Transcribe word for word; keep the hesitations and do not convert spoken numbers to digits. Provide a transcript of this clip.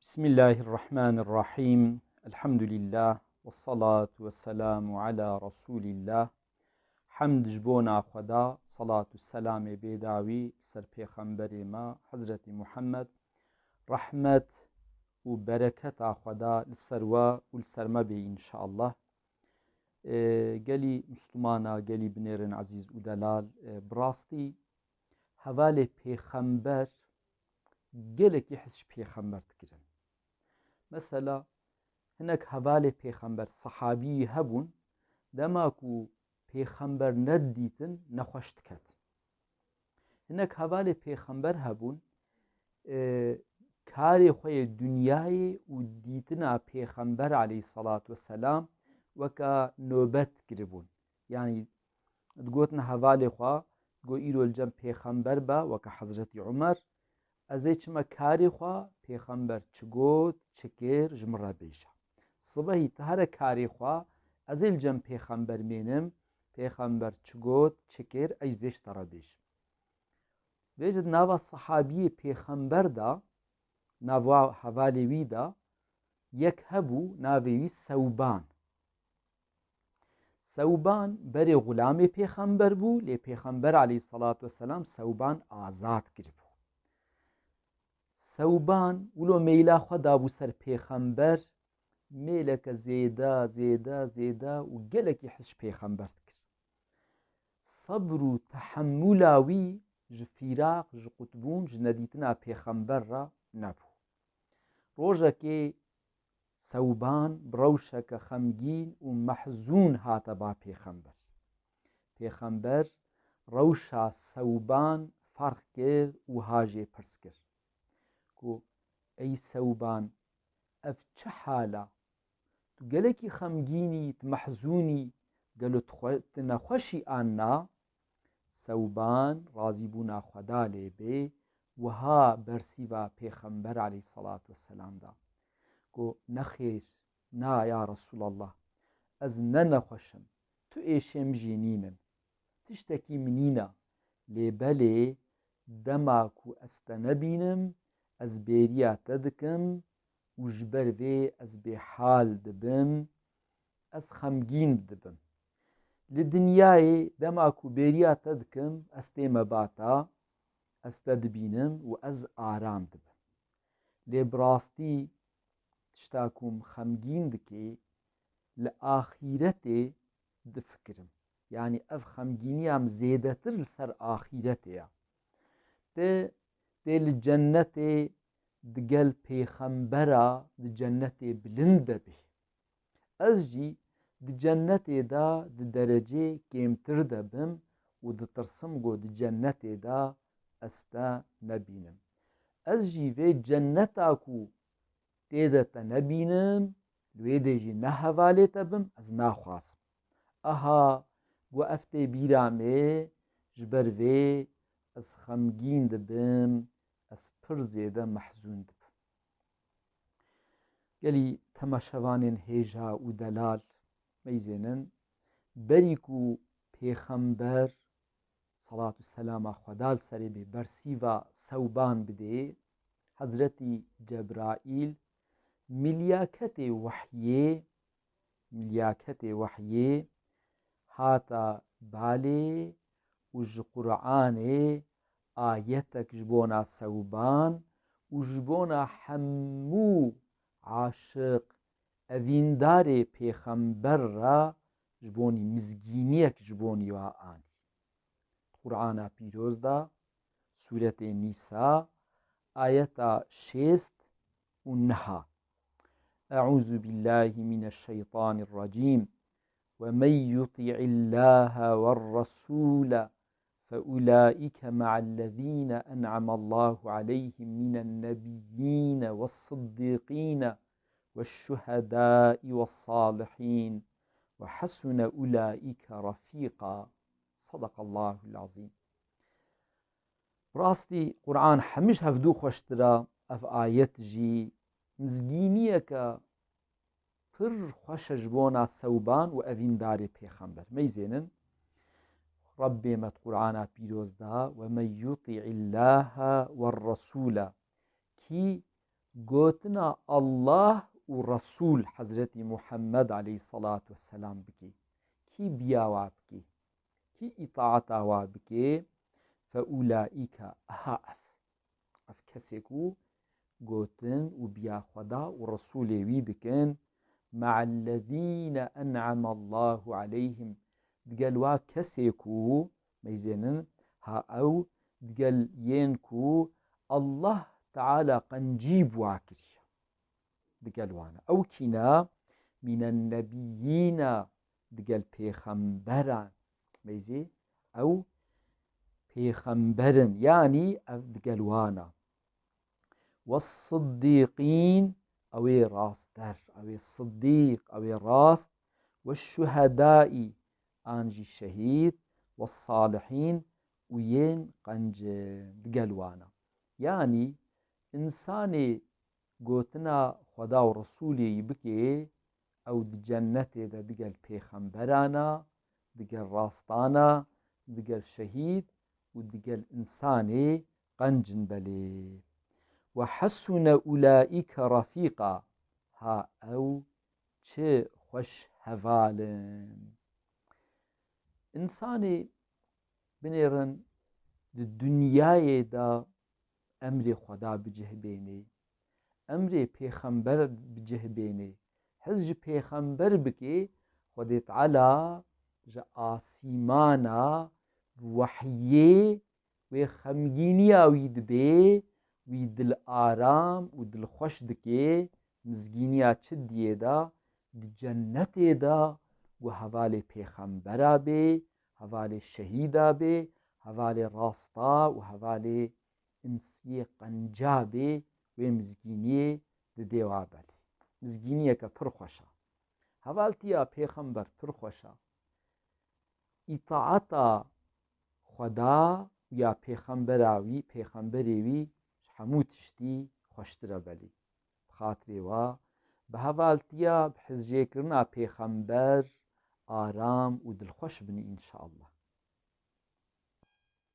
Bismillahirrahmanirrahîm. Elhamdülillah. Vessalatu vesselamu ala Resulillah. Hemd ji bona Xweda, salat û selamê bêdawî li ser pêxemberê me, Hezretî Muhammed. Rehmet û bereketa Xweda li ser we û li ser me bê, înşallah. E, gelî Mislumana, gelî binêrin ezîz û delal, e, bi rastî hevalê pêxember gelekî hez ji pêxember dikirin. Mesela, hinek hevalê pêxember, sehabî hebûn, dema ku pêxember nedidîtin, nexweş diket. Hinek hevalê pêxember hebûn, e, karê xwe yê dinyayê û dîtina pêxember aleyhissalatu vesselam weke nobet kiribûn. Yanî digotin hevalê xwe, digot, îro li cem pêxember be, weke Hezretî Umer, ez ê çime karê xwe, pêxember çi got, çi kir, ji min re bêje. Sibehî tu here karê xwe, ez ê li cem pêxember mênim, pêxember çi got, çi kir, ez zê ji te re bêjim. Vêce di nava sehabiyê pêxember de, nava hevalê wî de, yek hebû, navê wî Sewban. Sewban berê xulamê pêxember bû, lê pêxember aleyhissalatu vesselam Sewban azad kiribû. Sewban wilo meyla xwe dabû ser pêxember, mêleke zêde, zêde, zêde û gelekî hez ji pêxember dikir. Sebr û tehemmula wî ji fîraq, ji qutbûn, ji nedîtina pêxember re nebû. Rojekê Sewban bi rewşeke xemgîn û mehzûn hate ba pêxember. Pêxember rewşa Sewban ferq kir û ha jê pirs kir ku, ey Sewban, ev çi hal e? Tu gelekî xemgîn î, tu mehzûn î, gelo tu xwe-, tu nexweş î an na? Sewban, razîbûna Xweda lê bê, wiha bersîva Pêxember aleyhisselatu vesselam da. Got, nexêr, na ya Resulallah, ez ne nexweş im, tu êşê min jî nînin. Tiştekî min nîne, lê belê dema ku ez te nebînim, ez bêriya te dikim û ji ber vê ez bêhal dibim, ez xemgîn dibim. Li dinyayê dema ku bêriya te dikim, ez tême ba te, ez te dibînim û ez aram dibim. Lê bi rastî tişta ku min xemgîn dike, li axîretê difikirim. Yanî ev xemgîniya min zêdetir li ser axîretê ye. Tê, tê li cennetê digel pêxembera di cennetê bilind de bî. Ez jî di cennetê de di derecê kêmtir de bim û ditirsim ku di cennetê de ez te nebînim. Ez jî vê cenneta ku tê de te nebînim, li wê dê jî ne hevalê te bim, ez naxwazim. Aha, got, ev tê bîra me, ji ber vê ez xemgîn dibim, ez pir zêde mehzûn dibim. Gelî temaşevanên hêja û delal, meyzênin, berî ku pêxember, salat û selama Xweda li serê bê, bersîva Sewban bidê, Hezretî Cebraîl, milyaketê wehyê, milyaketê wehyê hata balê û ji Qur'anê ayetek ji bona Sewban û ji bona hemû aşiq, evîndarê pêxember re ji bonî mizgîniyek ji bonî wa anî. Qur'ana Pîroz de, Sûretê Nîsa, ayeta şêst û neha. Eûzubillahimineşşeytanirracîm. Ve men yuti'illaha verrasûle فأولئك مع الذين أنعم الله عليهم من النبيين والصديقين والشهداء والصالحين وحسن أولئك رفيقا. صدق الله العظيم. Rastî Qur'an hemî ji hevdû xweştir e, ev ayet jî mizgîniyeke pir xweş e ji bona Sewban û evîndarê pêxember. Meyzênin, Rebbê me di Qur'ana pîroz de, "Ve men yuti'illaha ve resûle." Kî gotina Allah û Resul Hezretî Muhammed aleyhissalatu vesselam bike, kî biya wa bike, kî îtaata wa bike, fe ulaîke, aha ev, ev kesê ku gotin û biya Xweda û Resulê wî dikin, me'ellezîne en'amallahu aleyhim, digel wa kesê ku, meyzênin, ha ew digel yên ku Allah Teala qencî bi wa kiriye. Digel wana. Ew kîne, mînen nebiyîne, digel pêxemberan. Meyzê ew pêxemberin. Yanî ev digel wana. Ve siddîqîn, ew ê rastder, ew ê siddîq, ew ê rast. Ve şuhedâî, an jî şehîd. Ve salihîn, û yên qenc digel wana. Yanî însanê gotina Xweda û Resûlê yî bike, ew di cennetê de digel pêxemberana, digel rastana, digel şehîd û digel însanê qencin belê. Ve hesune ulaîke refîqa, ha ew çi xweş heval in. Însanê binêrin di dinyayê de emrê Xweda bi cih bênê, emrê pêxember bi cih bênê, hez ji pêxember bikê, Xwedê Teala ji asîmana bi wehyê wê xemgîniya wî dibê, wî dil aram û dilxweş dikê, mizgîniya çi diyê de, di cennetê de ku hevalê pêxembera bê, hevalê şehîda bê, hevalê rasta û hevalê însiyê qenca bê, wê mizgîniyê didê wa belê. Mizgîniyeke pir xweş e. Hevaltiya pêxember pir xweş e. Îtaata Xweda û ya pêxembera wî, pêxemberê wî ji hemû tiştî xweştir e belê. Bi xatirê wa, bi hevaltiya, bi hizcêkirina pêxember aram û dilxweş bin înşallah.